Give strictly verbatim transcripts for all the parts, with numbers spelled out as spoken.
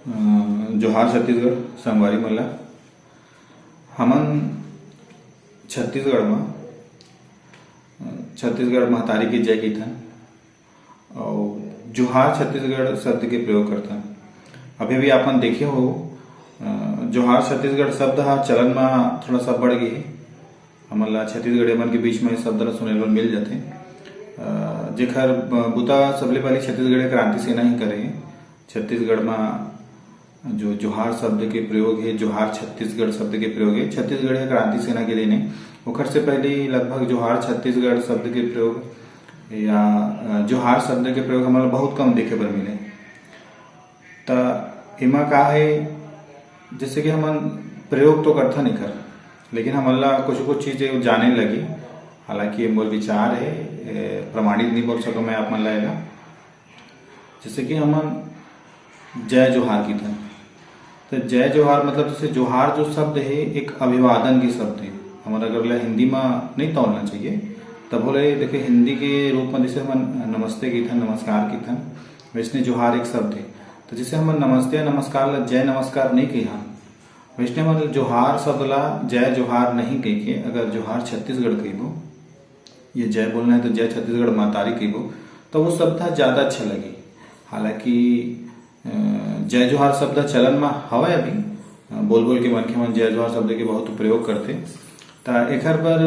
अ, जोहार छत्तीसगढ़ संगवारी मन ला। हमन छत्तीसगढ़ म, अ, छत्तीसगढ़ महतारी के जय कहिथन अउ जोहार छत्तीसगढ़ शब्द के प्रयोग करथन। अभी भी आपन देखे हो, अ, जोहार छत्तीसगढ़ शब्द ह चलन म थोड़ा सा बढ़ गे हे। हमन ला छत्तीसगढ़िया मन के बीच म ये शब्द ला सुने बर मिल जाथे। अ, जेखर ब-, बुता सबले पहिली छत्तीसगढ़िया क्रांति सेना ही करे हे। छत्तीसगढ़ म जो जोहार शब्द के प्रयोग हे, जोहार छत्तीसगढ़ शब्द के प्रयोग हे, छत्तीसगढ़िया क्रांति सेना के देन हे। ओखर से पहिली लगभग जोहार छत्तीसगढ़ शब्द के प्रयोग या, अ, जोहार शब्द के प्रयोग हमन ला बहुत कम देखे बर मिले। त एमा का हे, जैसे कि हमन प्रयोग तो करथन एकर, लेकिन हमन ला कुछ-कुछ चीज जाने लगी। हालांकि ये मोर विचार हे, ए, प्रमाणित नहीं बोल सकूं मैं आप मन ला एला। जैसे कि हमन जय जोहार कहिथन, तो जय जोहार मतलब जैसे जोहार जो शब्द हे, एक अभिवादन के शब्द हे। हमन अगर ला हिंदी म नहीं तौलना चाहिए, तब बोले देखिए हिंदी के रूप में जैसे हमन नमस्ते कहिथन, नमस्कार कहिथन, वैसने जोहार एक शब्द हे। तो जैसे हमन नमस्ते या नमस्कार ला जय नमस्कार नहीं कहिथन, वैसने हमन जोहार शब्द ला जय जोहार नहीं कह के अगर जोहार छत्तीसगढ़ कहिबो, ये जय बोलना है तो जय छत्तीसगढ़ महतारी कहिबो, तो वो शब्द ह ज्यादा अच्छा लगे। हालांकि, अ, जय जोहार शब्द चलन म हवय अभी, अ, बोल बोल के मनखे मन जय जोहार शब्द के बहुत प्रयोग करथे। त एखर बर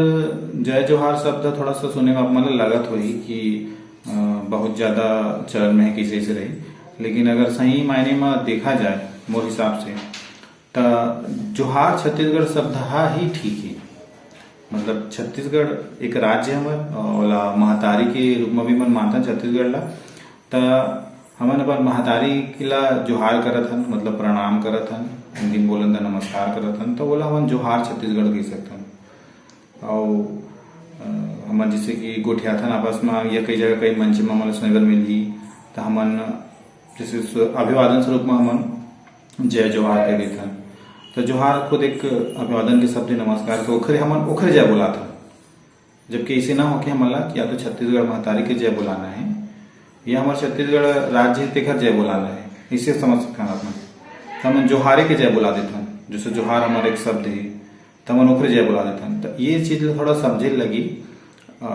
जय जोहार शब्द थोड़ा सा सुने म आप मन ल लगत होही कि, अ, बहुत ज्यादा चलन में है, कैसे ऐसे रही, लेकिन अगर सही मायने म देखा जाए मोर हिसाब से, त जोहार छत्तीसगढ़ शब्द ह ही ठीक हे। मतलब छत्तीसगढ़ एक राज्य हवय, अ, ओला महतारी के रूप म भी मन मानथन छत्तीसगढ़ ला। त हमन अपन महतारी ला जोहार करत हन, मतलब प्रणाम करत हन, हिंदी में बोलन त नमस्कार करत हन, त ओला हमन जोहार छत्तीसगढ़ कह सकथन। अउ, अ, हमन जैसे कि गोठियाथन आपस म, या कई जगह कई मंच म हमन ला सुने बर मिलही, त हमन जैसे स्व-, अभिवादन स्वरूप म हमन जय जोहार कह देथन। त जोहार खुद एक अभिवादन के शब्द हे, नमस्कार के, ओखरे हमन ओखरे जय बोलाथन। जबकि ऐसे ना हो कि हमन ला या तो छत्तीसगढ़ महतारी के जय बोलाना है, या हमर छत्तीसगढ़ राज्य हे तेखर जय बोलाना है, ऐसे समझ सकथन आप मन। त हमन जोहारे के जय बोला देथन, जैसे जोहार हमर एक शब्द हे, त हमन ओखरे जय बोला देथन। त ये चीज ला थोड़ा समझे लगी। अ,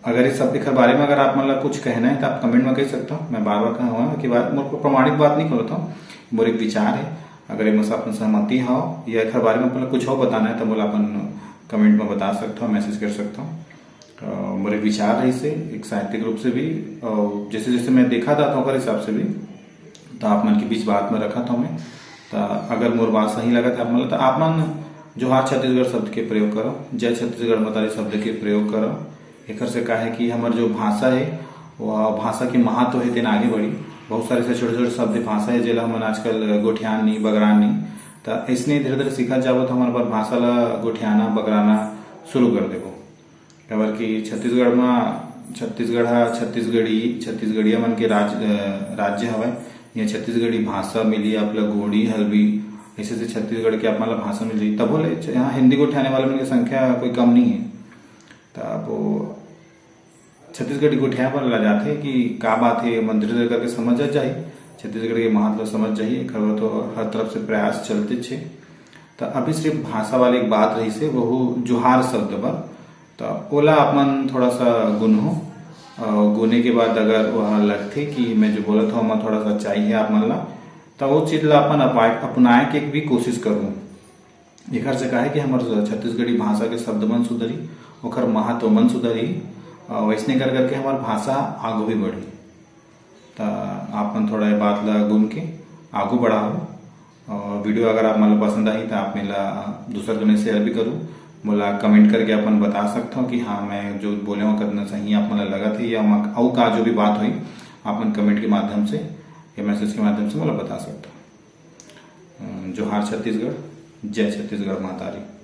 अगर इस सब के बारे में अगर आप मन ला कुछ कहना है, तो आप कमेंट में कह सकते हो। मैं बार बार कहा हुआ कि बात, मोर को प्रमाणित बात नहीं करता हूँ, मोर एक विचार है। अगर एमा से अपन सहमति हो या एकर बारे में अपन ला कुछ और बताना है, तो मोला अपन कमेंट में बता सकते हो, मैसेज कर सकते हो। अ, मोर एक विचार रहिस हे, एक साहित्यिक रूप से भी, और जैसे जैसे मैं देखा था, तो ओकर हिसाब से भी, तो आप मन के बीच बात में रखत हौं मैं। तो अगर मोर बात सही लगत है आप मन ला, तो आप मन जोहार छत्तीसगढ़ शब्द के प्रयोग करो, जय छत्तीसगढ़ महतारी शब्द के प्रयोग करो। एकर से का है कि हमर जो भाषा है, वो भाषा के महत्व है, तेन आगे बढ़ी। बहुत सारे ऐसे छोटे-छोटे शब्द भाषा है, जेला हमन आजकल गोठियान नहीं, बगरान नहीं। तो ऐसने धीरे-धीरे सीखत जाबो, तो हमर बर भाषा ला गोठियाना, बगराना शुरू कर देबो। काबर कि छत्तीसगढ़ म, छत्तीसगढ़ ह छत्तीसगढ़ी, छत्तीसगढ़िया मन के राज-, अ, राज्य हवय। यहाँ छत्तीसगढ़ी भाषा मिली आप ला, गोंडी, हल्बी, ऐसे से छत्तीसगढ़ के आप मन ला भाषा मिल जाही। तभो ले छ-, यहाँ हिंदी गोठियाने वाले मन की संख्या कोई कम नहीं है। त अब वो छत्तीसगढ़ी गोठियाए बर ला जाथे कि का बात है, मंत्री करके समझ जाही, छत्तीसगढ़ के महत्व समझ जाही। एकर बर तो हर तरफ से प्रयास चलते छे। त अभी सिर्फ भाषा वाले एक बात रहिस हे, वहू जोहार शब्द बर। त ओला आप मन थोड़ा सा गुनहो, अउ गुने के बाद अगर वह लगथे कि मैं जो बोलत हौं, ओमा थोड़ा सा सच्चाई है आप मन ला, त वो चीज ला अपन अपा-, अपनाए के भी कोशिश करूँ। एकर से का है कि हमर छत्तीसगढ़ी भाषा के शब्द मन सुधरी, ओकर महत्व मन सुधरी, अउ वैसने कर करके हमर भाषा आगू भी बढ़ी। त आप मन थोड़ा ये बात ला गुन के आगू बढ़ाओ। और वीडियो अगर आप मन ला पसंद आही, त आप मन ला दूसर जने शेयर भी करो। मोला कमेंट करके अपन बता सकत हो कि हाँ, मैं जो बोले हूँ, कितना सही आप मन ला लगत है, या ओमा अउ का जो भी बात हुई, आप मन कमेंट के माध्यम से या मैसेज के माध्यम से मोला बता सकत हो। अ, जोहार छत्तीसगढ़, जय छत्तीसगढ़ महतारी।